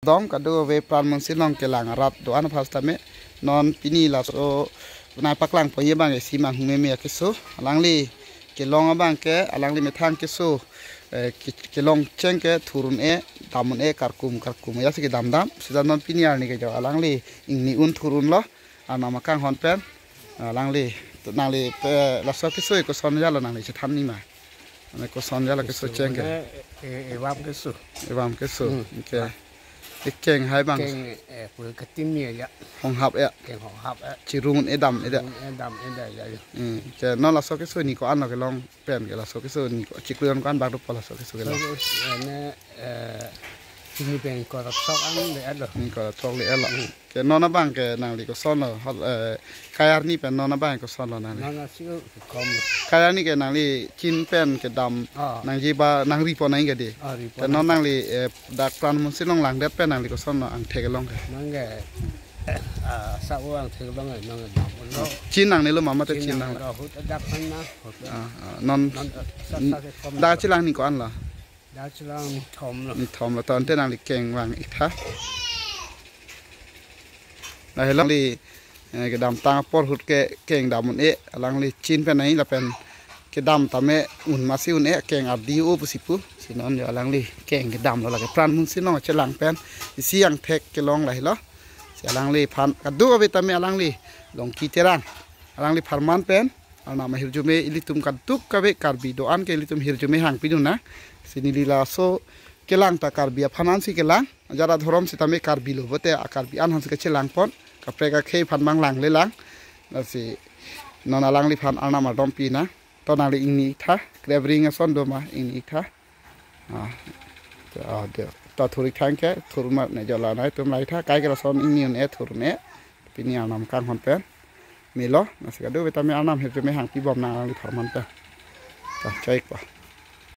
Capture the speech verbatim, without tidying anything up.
Dong kado-kave pran munsin along kelang arat do-an aphan sitame non pini laso nangpaklang ponji abang ke si Manghu Meme akeso. Alangli kelong abang ke alangli methang keso, eh, ke-, kelong cheng ke thur un-e, dam un-e, karkum karkum ajat si kedam dam. Sita non pini arni ke jo alangli ingni un thur unlo, arnam akanghon pen. Alangli, to nangli pe laso keso koson jalo nangli chethan nangji ma? Ane koson jalo keso cheng ke? Mane, e, e, evam keso. Evam keso. Hmm. Anke ekeng hai abang? Keng, eh, pul ketim ya, ya. Honghap ya. Keng honghap ya. Chirung un-e dam-e da. Chirung un-e dam-e da, ya, ya. Hmm. Anke non laso keso ni ko-an lo kelong pen ke, laso keso ni ko chiklo jon ko-an bak dopo laso keso kelong? Laso, eh, ne, eh, hini pen ingkoi ra throk an le-etlo. Ingkoi ra throk le-etlo. Hmm. Anke non abang ke nangli kosonlo, hol, eh, kai arni pen non abang kosonlo nangli? Non asi kom. Kai arni ke nangli chin pen kedam, ah, nangji ba nangri pon nangji ke di. Ah, ri pon. Anke non nangli, eh, dak pran munsin along langdet pen nangli kosonlo angthek kelong ke? Nang ke, eh, ah, sa-o angthek kelong, eh, nang dam unlo. Chin nangnelo ma mate chin nang? Chin nangnelo, ahut adak pen na, ahut. Ah, ah, non, non, eh, sa, sa ke kom. Dak chelang ni ko-an lo? Dak chelang ni thomlo. Ni thomlo, to ante nangli keng vang ik tha. Lahelo nangli, eh, kedam tang apor ahut ke keng dam un-e, alangli chin pen nangji lapen kedam tame un masi un-e, keng ardi o pusi pu. Si non jo alangli keng kedamlo, lake pran munsin along chelang pen isi angthek kelong lahelo. Si alangliphan kado-kave tame alangli Longki Terang, alangli apharman pen arnam ahirjume ilitum kadokave Karbi do-an ke ilitum hirjume hangpidun nang. Si neli laso kelang ta Karbi aphan ansi kelang. Ajat adhorom sitame Karbi lo, bote a Karbi an aphan si kachelang pon. Kaprek akhei aphan abang lang le lang. Lasi non alangliphan arnam ardom pi nang. To nangli ingni ik tha. Krep ring ason do ma, ingni ik tha. Ah, ah, de. To thur ik tha anke, thur ma ne jo la nangtum lai tha, kai ke lason ingni un-e thur un-e. Pini arnam akanghon pen melo, lasi kado-kave tame arnam ahirjume hangpi bom nang alangli apharman pen. To, choi ik po.